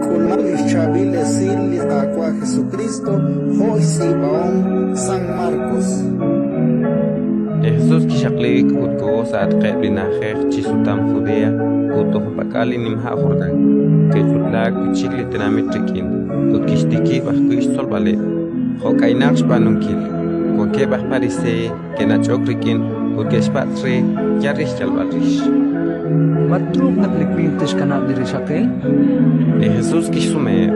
K'ulman lix chaab'il esil li Qaawa' Jesukristo jo' xtz'iib'ahom San Markos. Li Jesus kixaqliik ut koho sa'atqeb' li na'ajej chi sutam Judea ut toj junpak'al li nima' Jordán. Ke'ch'utlaak wi' chik li tenamit rik'in, ut kixtikib' ajwi' xtzolb'aleb', jo' k'aynaq xb'aanunkil. Wankeb' aj Pariseey ke'nach'ok rik'in ut ke'xpatz' re yal re xyalb'al rix. Ma truuq naq li winq tixkanab' li rixaqil? Li Jesus kixsumeheb':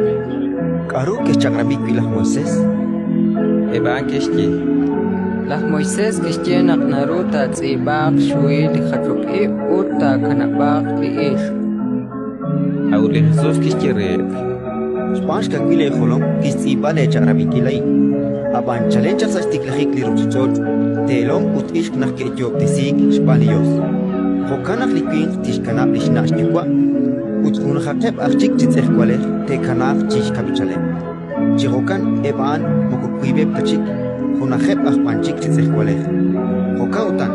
K'aru kexchaq'rab'i wi' laj Moisés? Eb' a'an ke'xye: Laj Moisés kixye naq naru taatz'iib'aaq xhuhil li jachok ib' ut taakanab'aaq li ixq. A'ut li Jesus kixye reheb': Xb'aan xkawil eejolom kixtz'iib'a leechaq'rab'inkil a'in. Ab'an chalen chaq sa' xtiklajik li ruuchich'och', teelom ut ixq naq ke'yoob'tesiik xb'aan li Yos. Jo'kan naq li winq tixkanab' li xna' xyuwa' ut junajaqeb' aj chik chi tz'ejwalej te'kanaaq chi xkab'ichaleb'. Chi jo'kan eb' a'an moko wiib'eb' ta chik, junajeb' aj b'an chik chi tz'ejwalej. Jo'kan utan,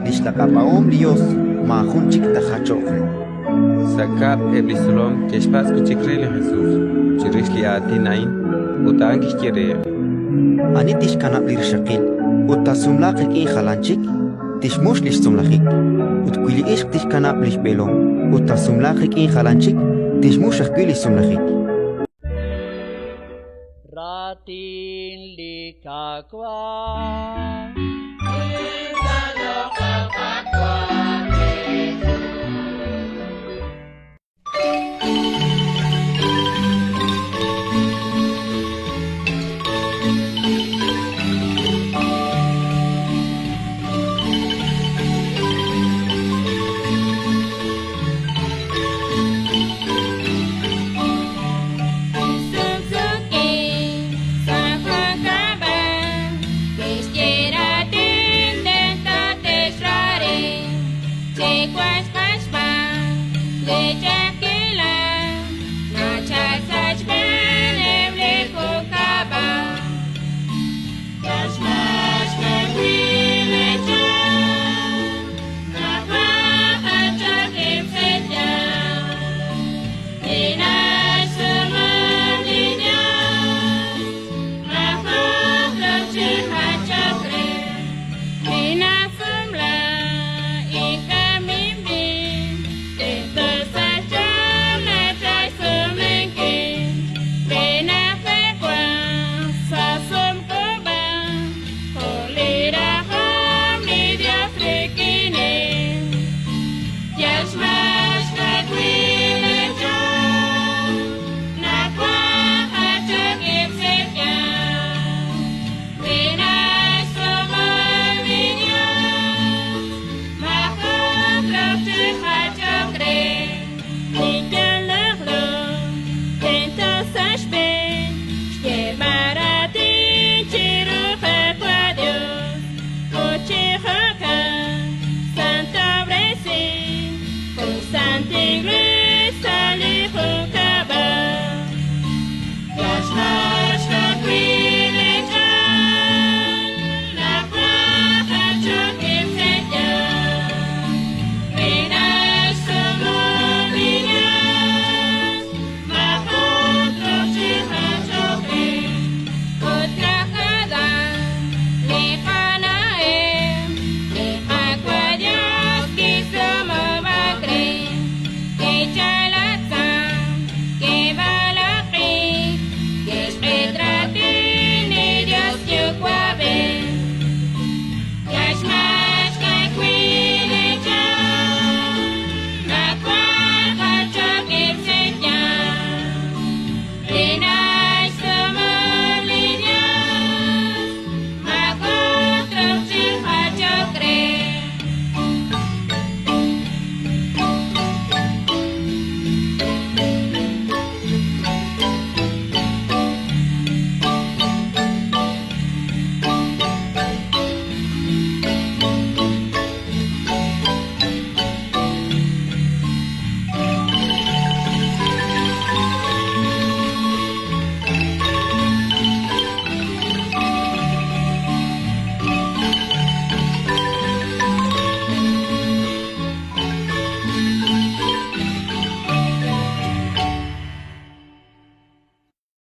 li xlaq'ab'ahom li Yos maajun chik taajachoq re. Sa' kab'l eb' li xtzolom ke'xpatz' wi' chik re li Jesus chirix li aatin a'in, ut a'an kixye reheb': Ani tixkanab' li rixaqil ut taasumlaaq rik'in jalan chik, tixmux li xsumlajik. Ut wi li ixq tixkanab' li xb'eelom ut taasumlaaq rik'in jalan chik, tixmux ajwi' li xsumlajik. Raatin li Qaawa'.